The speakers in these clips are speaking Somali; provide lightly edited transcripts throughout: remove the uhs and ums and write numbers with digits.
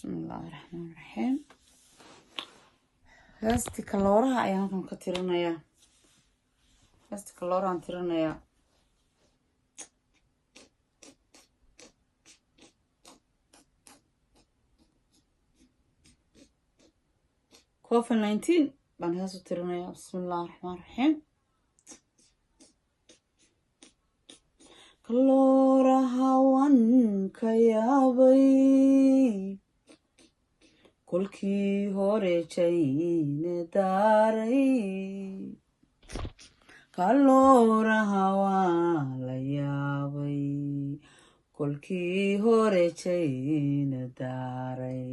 Bismillaahi raxmaani raxiim. Heesti kalooraha ayaan halkan ka tirinayaa. Heesti kaloorahaan tirinayaa. COVID-19 baan hees u tirinayaa. Bismillaahi raxmaani raxiim. Kalooraha waan ka yaabay, kolkii hore jayne daaray. Kalooraha waan la yaabay, kolkii hore jayne daaray.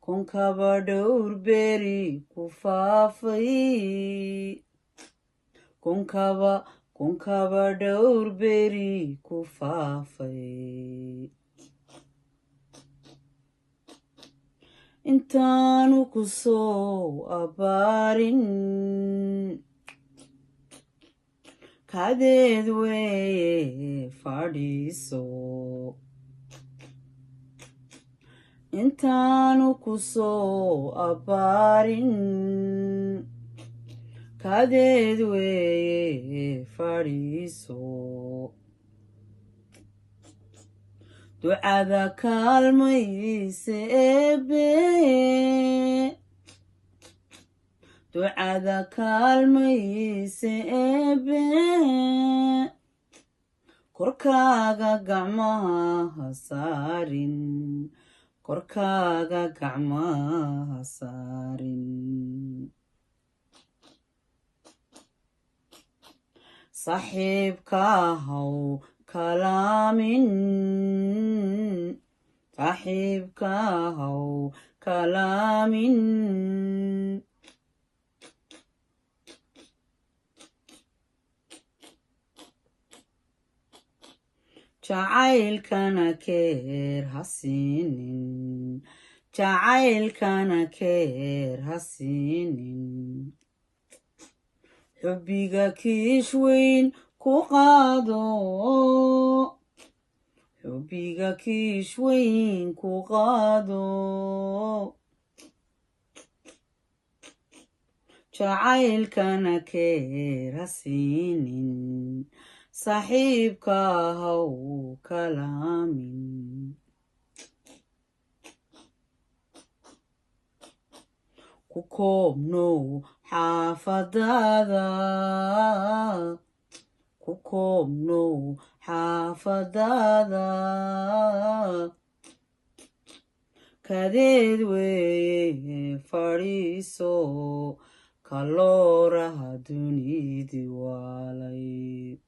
Kunkaba dhowr beri ku faafay, kunkaba dhowr beri ku faafay. Intaanu ku soo abbaarin, kadeed weeye fadhiiso. Intaanu ku soo abbaarin, kadeed weeye fadhiiso. Ducada kaalmayse eebe, ducada kaalmayse eebe. Korkaaga gacmaha ha saarin, korkaaga gacmaha ha saarin. Saaxiibka haw kalaamin, saaxiibka haw kalaamin. Jacaylkana keer ha siinin, jacaylkana keer ha siinin. Xubbiga kiish weyn ku qaado, xubbiga kiish weyn ku qaado. Jacaylkana keer ha siinin, saaxiibka haw kalaamin. Ku koobnow xaafadaada, ku koobnow xaafadaada. Kadeed weeye fadhiiso, kalooraha dunidi waalay.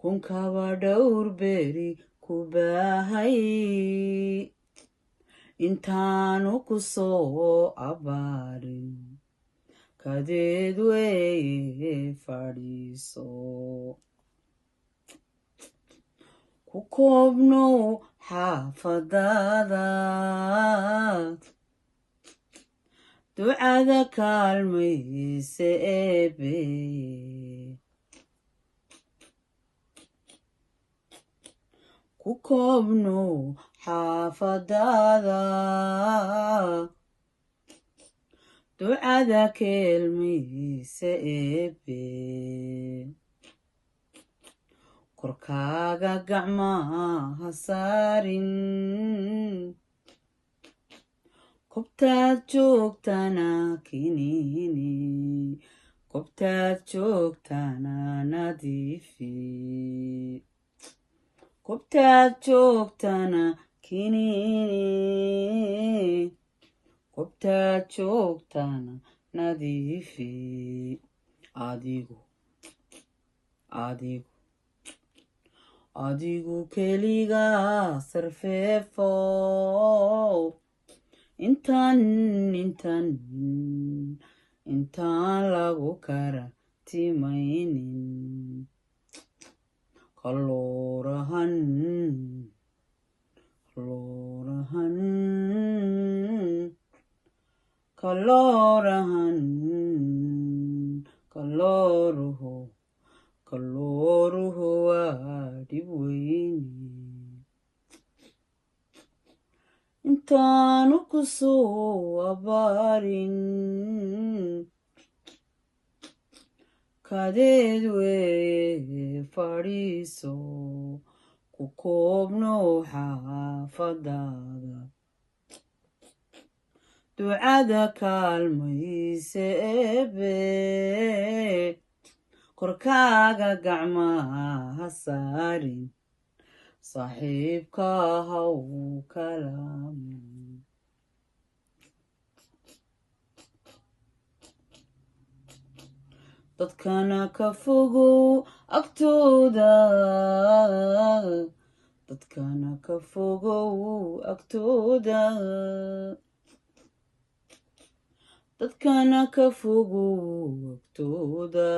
Kunkaba dhowr beri ku baahay, intaanu ku soo abbaarin, kadeed weeye fadhiiso. Ku koobnow xaafadaada, ducada kaalmayse eebe. Ku koobnow xaafadaada, ducada keelmayse eebe. Korkaaga gacmaha ha saarin, kobtaad joogtana kiniini, kobtaad joogtana nadiifi, kobtaad joogtana kiniini, kobtaad joogtana nadiifi. Adigu adigu adigu keligaa sarfeefow, intaan intaan intaan lagu kara timaynin. Kaloorahan, kaloorahan, kaloorahan, kalooruhu, kalooruhu waa dhib weyn. Intaanu ku soo abaarin kadeed weeye, fadhiiso, ku koobno xaafadaada. Ducada kaalmayse Eebe, korkaaga gacmaha saarin, saaxiibka haw kalaamin. Dadkana ka fogow agtooda, dadkana ka fogow agtooda, dadkana ka fogow agtooda,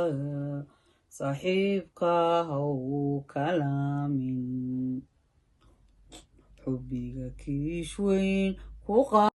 saaxiibka haw kalaamin. Xubbiga kiish weyn ku.